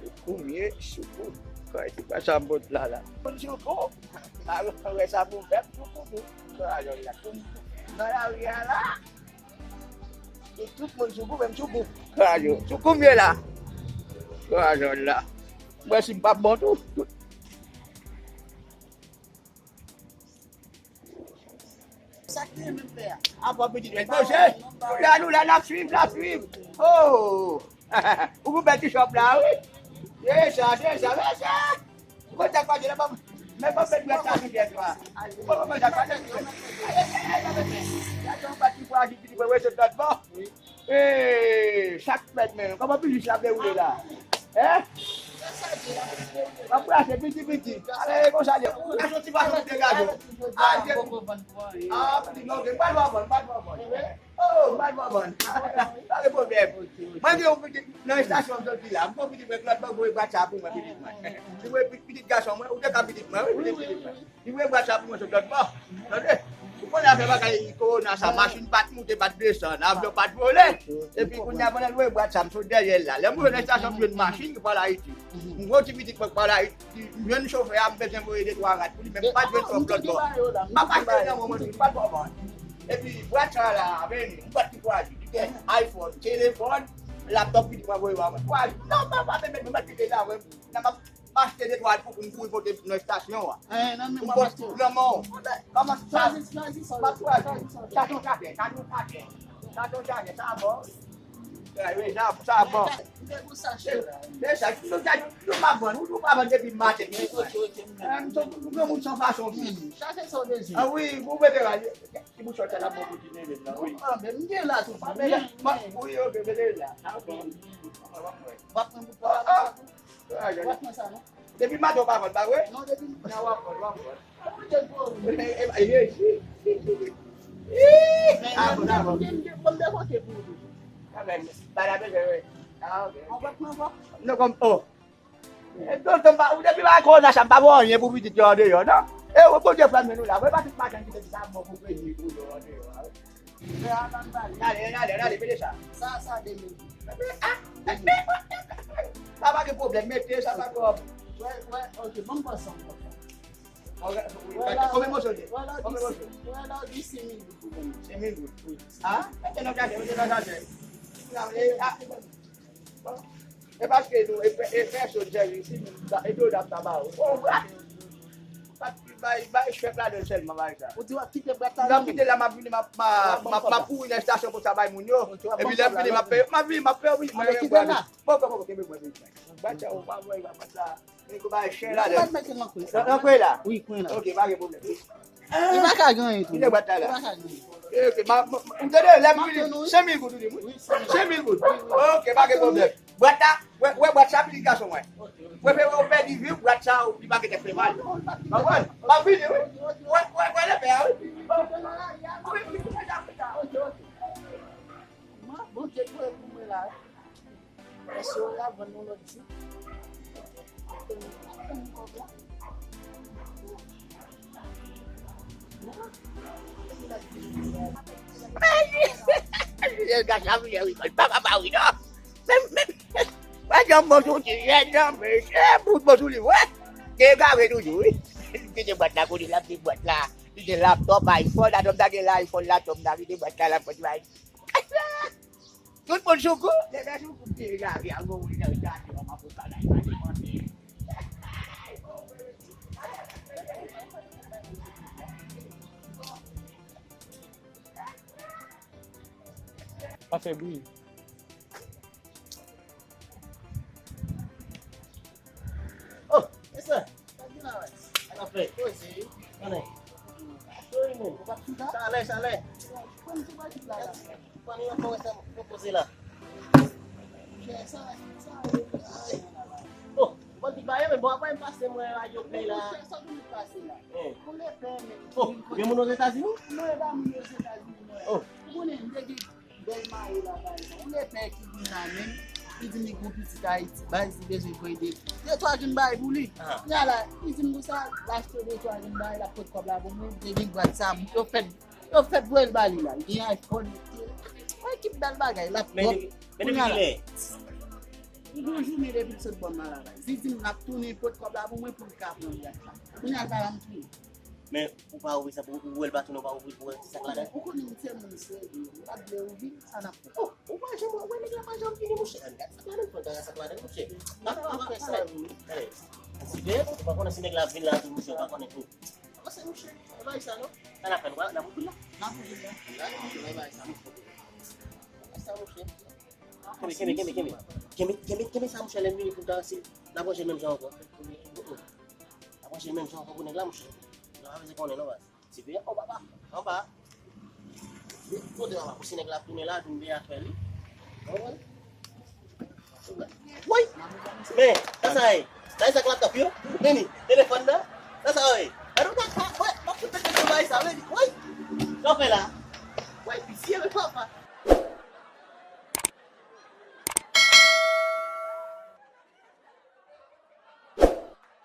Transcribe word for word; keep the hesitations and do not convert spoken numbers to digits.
Soukou m ye, soukou. Kòman ti pa sa m pot la la? Soukou. A, wè sa pou fè m, soukou tou. Nan lari a la. E tout moun soukou, menm soukou. Kòman yo? Soukou m ye la. Kòman la? Mwen si m p ap bon tou. Sa k te menm fè a? Apa pitit mwen poze. Nou la, nou la, n ap swiv, n ap swiv. Oh! Ou pou bèl ti chòp la, wi. Se sa, se sa, se sa. Ou konn sa k pase la, men ban m met dwèt la sou tèt ou a. Ou konn sa k pase? Ay, ay, ay, ay, ay, ay, ay, ay, ay, yon pati pou aji pitit mwen, wè se lòt bò. Ee, sa k fèt menm? Kòman biznis la ap dewoule la? Hein? W ap brase piti piti. Ale, konsa li. Ou ka soti pa sou degaje. Ah, piti, ok, m pral vann, m pral vann. Oh, m pral vann. Pa gen pwoblèm. Mwen gen yon pitit nan estasyon m soti la. M gon pitit mwen k lòt bò voye bwat sa pou mwen, pitit mwen. Li voye pi-, pitit gason mwen, ou te ka pitit mwen, wi, pitit mwen. Li voye bwat sa pou mwen sot lòt bò. Tande? Ou konnen afè bagay kowona sa, machin pa t moute, pa t desann, avyon pa t vole. Epi kounye a pandan l voye bwat sa, m sot dèyè l la. Lè m rive nan estasyon, m jwenn machin ki pral Ayiti. M gon ti pitit mwen k pral Ayiti, m jwenn chofè a, m bezwen voye de twa rad pou li, men m pa t jwenn twòp lòt bò. M ap achte nan mwen, mwen, m pa t konprann. Epi bwat sa la, vini, m bwat ki twa jou. Li gen iPhone, telefòn, laptòp, pitit mwen voye ba mwen. Twa jou. Non, pa, pa, men, men, men, kite la, wè, nan m ap achte de twa pou, pou m kouri pote nan estasyon an. Eh, nan men pou m pote pou granmò. Kòman sa? Chwazi, chwazi sa. M ap chwazi. Sa se yon chajè, sa se yon chajè. Sa se yon chajè, sa bon. Ay, wi, sa, sa bon. M te gon sachè la. Men sa, nou, nou, nou pa vann, nou pa vann depi maten. Ok, ok, m Eh, m sou, nou granmoun san fason, wi. Chache sa w bezwen. Ah, wi, pou mete la, ti bouchon sa la, bon, pou ti nene la, wi. Ah, men m gen la tou, pa men, men, men. Wi, ok, mete la. Ah, bon. W ap pran pou twa la, sa tou? Ay, ay. W ap pran sa, non? Depi maten w pa vann, pa vre? Non, depi nan w ap vann, w ap vann. E, e, e, e, e, e. Ih, ah, bon, ah, bon. M gen, m gen, bon, m gen kote pou ou tou. Ah, men, pa la bezwen, wi. Ah, ok. Ou pa pran ankò? Non, kòm, oh. E, tonton, m pa, ou depi pa kòna sa, m pa wè anyen pou pitit yo andeyò, non. E, ou, Bondye fè men nou la. Wè pa tout maten ki te di sa bon pou kredi pou yo andeyò, a, wi. Fè a, ban m pale. N ale, n ale, n ale, mete sa. Sa, sa, de mil. Ah, ah, ah, ah, ah. Sa pa gen pwoblèm, mete sa, pa twòp. Wè, wè, ok, ban m pran sa ankò. Wè la, konbyen moso l ye? Wè la, konbyen moso? Wè la, di senk mil goud pou mwen. Senk mil goud? Wi. Ah, mete nan chajè, mete nan chajè. E, ah, bon. E paske nou, e pè-, e pèsonn sèvi, si nou, e do n ap ta ba ou. Oh, ah! Bay, bay chèk ladan l sèlman, bay sa. Ou di w ap kite bwat la? M ap kite la, m ap vini, m ap, m ap, m ap, m ap kouri nan estasyon pou sa bay moun yo. Epi lè m vini, m ap peye, m ap vini, m ap peye, wi. Mwen, mwen, mwen, bon, bon, bon, kenbe mwen, kenbe mwen. Bwat sa, ou pa wè, bwat sa. Li gon bagay chè ladan. Ou mèt mete l nan kwen sa. Nan, nan kwen la? Wi, kwen la. Ok, pa gen pwoblèm. Li pa ka gen anyen tou. Kite bwat la la. Li pa ka gen anyen. Ok, ma, ma, ma, ou tande, lè m vini, senk mil goud ou di m, wi? Wi, senk mil. Senk mil goud. Wi, wi. Ok, pa gen pwoblèm. Bwat la, wè, wè bwat sa, pitit gason mwen. Prefere w pèdi vi w, bwat sa, li pa gentan fè mal. Konprann? M ap vini, wi. Wè, wè, wè lè fè a, wi. Wi, wi, wi, wi, wi. Bondye voye pou mwen la. Èske w ka vann nou lòt jou? Papa pa wi non. Men, men, pa janm bon sou ti jèn non, mesye, bout bon sou li, wè. Te egare toujou, wi. Li kite bwat la kote l ap di bwat la. Li gen laptòp, iPhone, atò m ta gen la iPhone, laptòp m ta kite bwat la, laptòp la. Tout moun sou kou. Lè mèsi pou koute gade a gon wi nan gade yon mapou bagay pa demande. Pa fè bri. Oh, mesye. Sa k gen la, wè? Sa k ap fèt? Poze wi. Konnen. Wi, men. Ou pa t chita? Chalè, chalè. Pran ti pati la, la. Pran li ankò, wè sa, pou poze la. Chè, sa, sa, ay. Oh, bon, ti baye, men bon, apre m pase, mwen, radyo play la. Chè, sa vin pase la. Eh. Pou lepè, men. Oh, gen moun Ozetazini? Non, e pa moun Ozetazini, non. Oh. Ou konnen, m te gen bèl mayo la, pa egzanp. Ou lepè ki vin la, men. Li di m li gon pitit Ayiti, baz, li bezwen voye de, de twa grenn bagay pou li. Kounye a la, li di m konsa, l achte de twa grenn bagay, l ap pot kòb la pou mwen, de grenn bwat sa, yo fèt, yo fèt voye l ba li la. Li gen iPhone, li gen, wè ki bèl bagay, laptop. Kounye a la, li gon jounen depi l sot bò m nan la, baz. Li di m l ap tounen pot kòb la pou mwen pou l ka pran bwat la. Kounye a l pa ban m tounen. Men ou pa ouvri sa, ou, ou wè l pa tounen, ou pa ouvri pou wè ki sa k ladan. Ou konnen m se moun serye, m pa t vle ouvri, sa n ap fè. Oh, ou pa janm wè, wè nèg la pa janm vini, monchè. Gad sa k ladan, fò gad sa k ladan, monchè. Pa, pa, pa, pa, pa. Gade, ou pa konnen si nèg la ap vin la tou, monchè, ou pa konnen tou. Avanse, monchè, pa bay sa non. Sa n ap fè, nou pa, n ap ouvri la. N ap ouvri la. Gade, monchè, pa bay sa, monchè. Pa bay sa, monchè. Kenbe, kenbe, kenbe, kenbe. Kenbe, kenbe, kenbe sa, monchè, lè m vini pou ta, si n ap manje menm jan ankò. Ap manje menm jan ankò pou nèg la, monchè. Nèg la pa bezwen konnen non, baz. Ti peye, o papa, anba. Kote papa, pou si nèg la ap tounen la, vin peye afè li. Konprann? Woy! Men, sa sa ye? Sa e sa k laptop yo? Vini, telefòn nan? Sa sa ye? Gade w pa ka, wè, pa fout tèt yo bay sa, vini. Woy! Sa w fè la? Woy, visye, men papa.